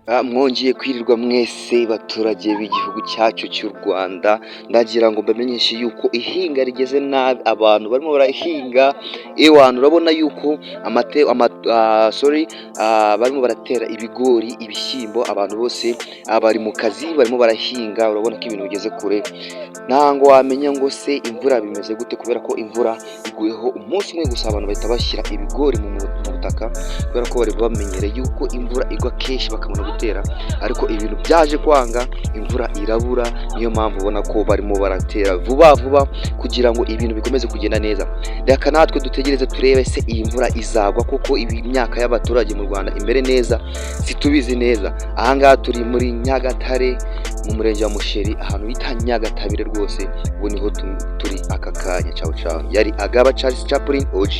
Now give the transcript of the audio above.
Mwongeye kwirirwa mwese baturage b'igihugu cyacu cy'u Rwanda. Ndagira ngo mbamenyeshe yuko ihinga rigeze nabi, abantu barimo barahinga ewana. Urabona yuko amate ama, sorry, barimo baratera ibigori, ibishyimbo. Abantu bose bari mu kazi, barimo barahinga. Urabona ko ibintu bigeze kure. Ntabwo wamenya ngo se imvura bimeze gute, kubera ko imvura iguyeho umunsi umwe gusa, abantu bahita bashyira ibigori mu butaka, kubera ko bari bamenyereye yuko imvura igwa kenshi bakabona gutera. Ariko ibintu byaje kwanga, imvura irabura. Niyo mpamvu ubona ko barimo baratera vuba vuba kugira ngo ibintu bikomeze kugenda neza. Reka natwe dutegereze turebe se iyi mvura izagwa koko, ibi imyaka y'abaturage mu Rwanda imere neza. Situbizi neza. Ahangaha turi muri Nyagatare, mu murenge wa Musheri, ahantu bita Nyagatabire. Rwose ubu niho turi aka kanya. Cawu cawu, yari Agaba Charles Chaplin OG.